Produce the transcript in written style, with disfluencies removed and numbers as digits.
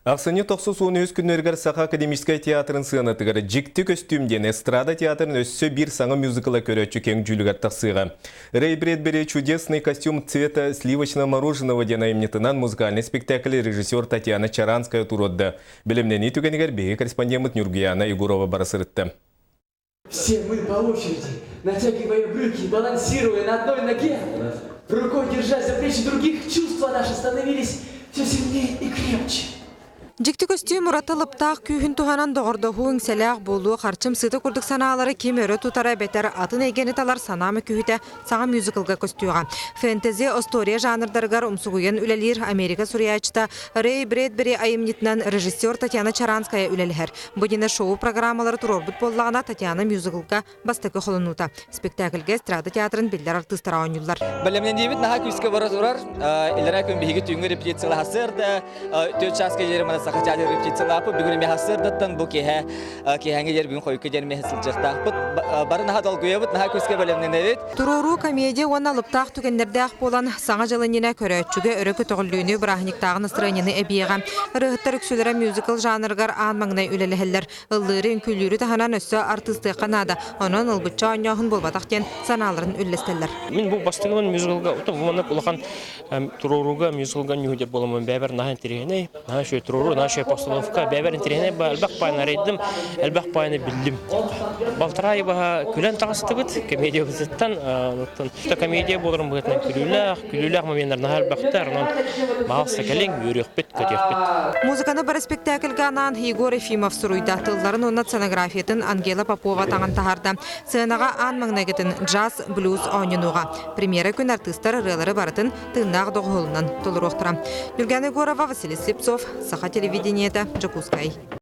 Ахсынньы тохсус 13 күннэригэр Саха академическай театрын сыанатыгар «Дьикти көстүүм» диэн эстрада театрын өссө биир саҥа мюзикла көрөөччү киэҥ дьүүлүгэр тахсыаҕа. Рэй Брэдбери «Чудесный костюм цвета сливочного мороженого» диэн айымньытынан музыкальнай спектакль режиссер Татьяна Чаранская туруорда. Бэлэмнэнии түгэнигэр биһиги корреспондеммыт Нюргуяна Егорова бара сырытта. Все мы по очереди, натягивая брюки, балансируя на одной ноге, рукой держась за плечи других, чувства наши становились все сильнее и крепче. Дьикти көстүү ураты лыптаах күүһүн туһанан доҕордоһуу иҥсэлээх буолуо харчым сыта курдук санаалары ким өрө тутара эбэтэр атын эйгэни талар санаа мөкүһүтэ саҥа мюзиклга көстүөҕэ. Фэнтези остуоруйа жанрдарыгар умсугуйан үлэлиир Америка суруйааччыта Рэй Брэдбери айымньытынан режиссер Татьяна Чаранская үлэлэһэр. Бу дьиҥэ шоу-программалары туруорбут буоллаҕына, Татьяна мюзиклга бастакы холонуута. Спектакльгэ эстрада театрын биллэр артыыстара оонньууллар. Бэлэмнэниибит наһаа күүскэ бара турар. Илэрээ күн биһиги түүҥҥү репетициялаһа сырда. Төрт чааска диэри мана Саха театр репетициялааппыт. Бүгүн эмиэ сырдаттан бу киэһэ киэһээҥҥи диэри бүгүн хойукка диэри эмиэ сылдьыахтаахпыт. Бары наһаа долгуйабыт, наһаа күүскэ бэлэмнэнэбит. Туруоруу комедия уонна алыптаах түгэннэрдээх буолан, Саҥа дьыл иннинэ көрөөччүгэ өрө көтөҕүллүүнү, бырааһынньыктааҕы настырыанньаны эбиэҕэ. Ырыаһыттар үксүлэрэ мюзикл жанрыгар аан маҥнай үлэлэһэллэр. Ыллыыры, үҥкүүлүүрү таһынан өссө артыыстыахха наада. Онон ылбычча оонньооһун буолбатах диэн санааларын үллэстэллэр. Мин бу бастыҥмын мюзиклга, маннык улахан туруорууга мюзиклга ньүһүдэр буоламмын бэйэбэр наһаа интэриэһинэй, наһаа үчүгэй туруоруу, наһаа үчүгэй постановка, бэйэбэр интэриэһинэй элбэх паайын арыйдым, элбэх паайыны биллим. Балтараа ый баһа күлэн таҕыстыбыт комедиябытыттан, оттон комедия буоларын быһыытынан күлүүлээх, күлүүлээх моменнар наһаа элбэхтэр, онон баҕалса кэлиҥ, үөрүөхпүт, көтүөхпүт. Музыканы бары спектакльга анаан Егор Ефимов суруйда, тылларын уонна сценографиятын Ангела Попова таҥан таһаарда. Сценаҕа аан маҥнайгытын джаз, блюз оонньонуоҕа. Премьера күн артыыстар ырыалары барытын тыыннаах доҕуһуолунан толоруохтара. Нюргана Егорова, Василий Слепцов, Саха телевидениета, Дьокуускай.